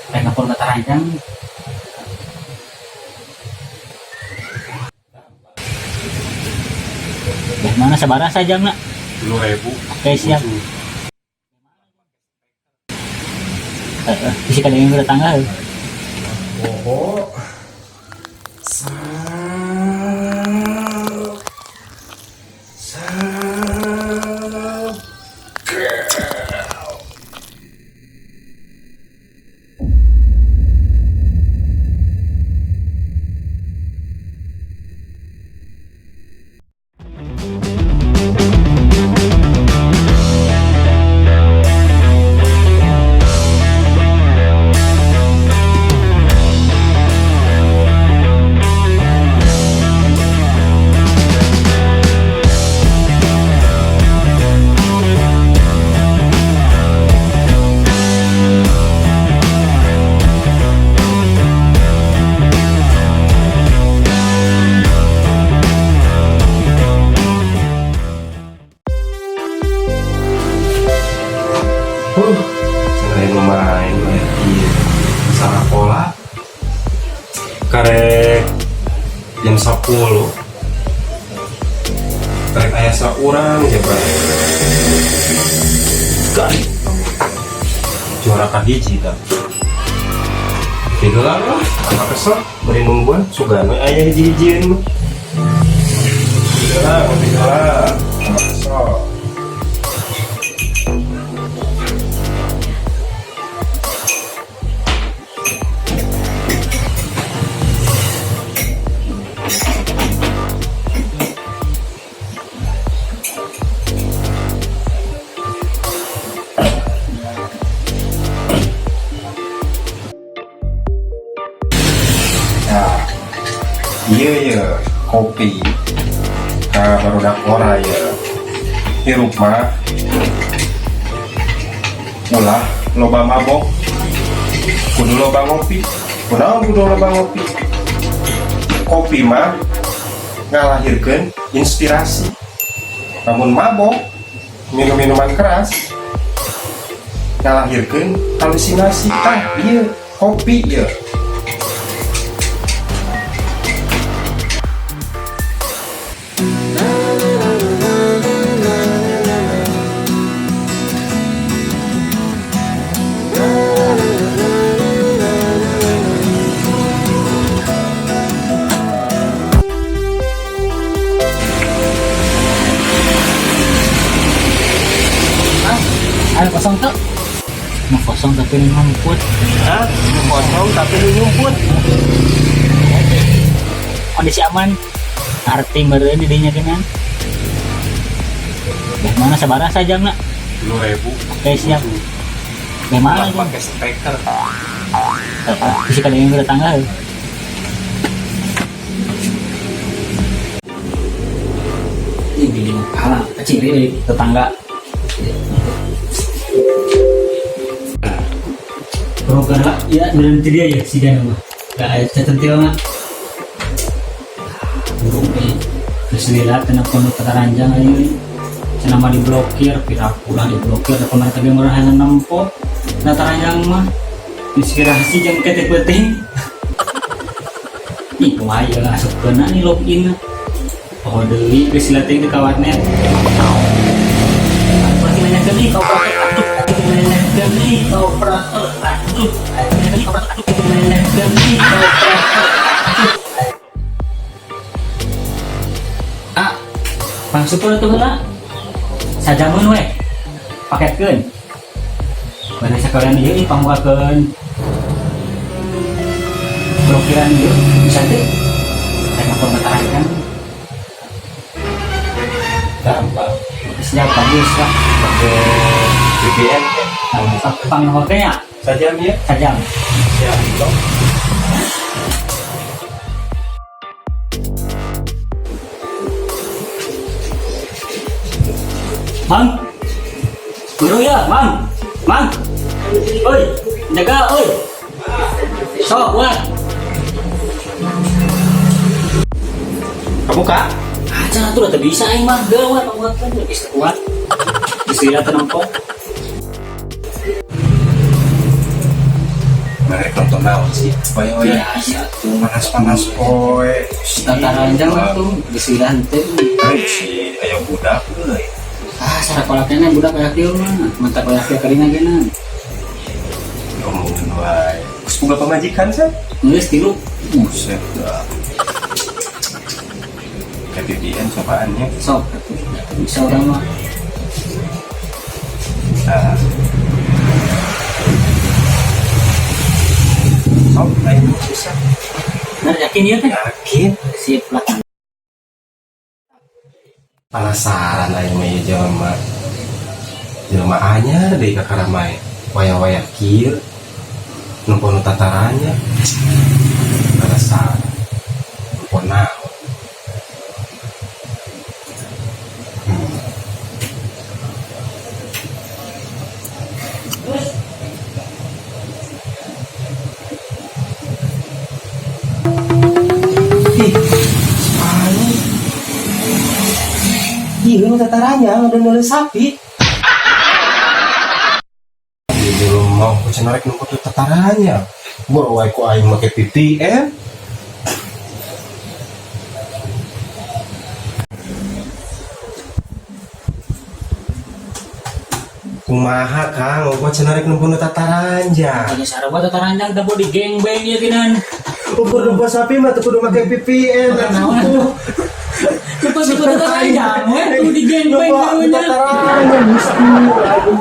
Rek nelpon ka taranjang. Ya, mana sabaraha sajamna? 10.000. Oke, siap. Heeh, bisi kadang tetangga heuh. Oh. Sap. Selain lumayan iya. Salah pola. Karek jam 10. Karek aya saurang jabat. Kali. Juara kahiji tah. Digelar lah, apa kesel, beri nungguan, sugan we aya hiji-hijieun mah. Digelar, digelar, apa kesel. Nah, iya ya, kopi. Nah, barudak ora ya. Hirup mah ulah loba mabok, kudu loba ngopi. Kunaon kudu loba ngopi? Kopi mah ngalahirkeun inspirasi. Namun mabok, minum minuman keras, ngalahirkeun halusinasi. Tah, iya, kopi ya. Ada kosong tuh. Mau kosong tapi nu nyumput. Hah? Nu kosong tapi nu nyumput. Kondisi aman. Arti meureun di dinya geunang. Ya, mana sabaraha sajamna? 10.000. Oke, siap. Bagaimana Ulah pakai speaker. Heeh, bisi kadang tetangga heuh. Ini kalah kecil ini tetangga. Program ya berhenti dia ya si Dana mah. Gak ada centil mah. Burung nih. Terus lila telepon tataranjang aja ini. Cenah mah diblokir, pira pulang diblokir, telepon mereka ge murah hayang nempo. Tataranjang mah inspirasi jam ketek penting. Ih, kumaha ieu ngasupkeunna nih login. Oh deui geus leutik di kawarnet. Pasti nanyakeun nih ka operator, atuh, nanyakeun nih ka operator, atuh, nanyakeun nih ka operator, atuh. Ah, pangsukur atuh heula. Sajameun we. Paketkeun. Bade sakalian ieu ih pangbukakeun blokiran ieu bisa teu? Rek nelpon ka Gampang. Siap, bagus lah. Pakai VPN ya. Nah, pang ya. Sajam ya. Sajam. Siap. Dong. Mang. Guru ya, Mang. Mang. Oi, jaga oi. Sok, buat. Kamu kak? Aja tuh udah bisa aing mah. Gawat kamu kan geus kuat. Geus lila teu nempo. Mereka nonton naon sih? Waya-waya. Biasa tuh. Panas-panas poe. Tataranjang lah tuh disilan teh. Euy, si aya budak euy. Ah, sarakola keneh budak aya kieu mah. Mantap aya kieu karina gena. Ngomongin wae. Geus boga pamajikan sih? Geus tilu. Buset dah. KPPN cobaannya. Sok atuh. Bisa urang mah. Nah. Sok, ayo bisa. Bener yakin ieu teh? Yakin. Sip lah. Penasaran aing mah ieu jelema. Jelema anyar deui ka karamai. Waya-waya kieu. Nempo nu tataranya. Penasaran. Nempo naon. Ih, aneh. Ih, lu tataranya udah nulis sapi. Di jelema ku cenah rek nempo tuh tataranya. Boro wae ku aing make VPN. Kumaha Kang, gua cenah rek nempo nu tataranjang. Lagi sarua tataranjang teh di gengbeng ieu kinan. Ukur nempo sapi mah teu kudu make VPN. Naon atuh? Lupa lupa tataranjang we tuh di gengbeng Nempo karunya. tataranjang mesti. Aduh,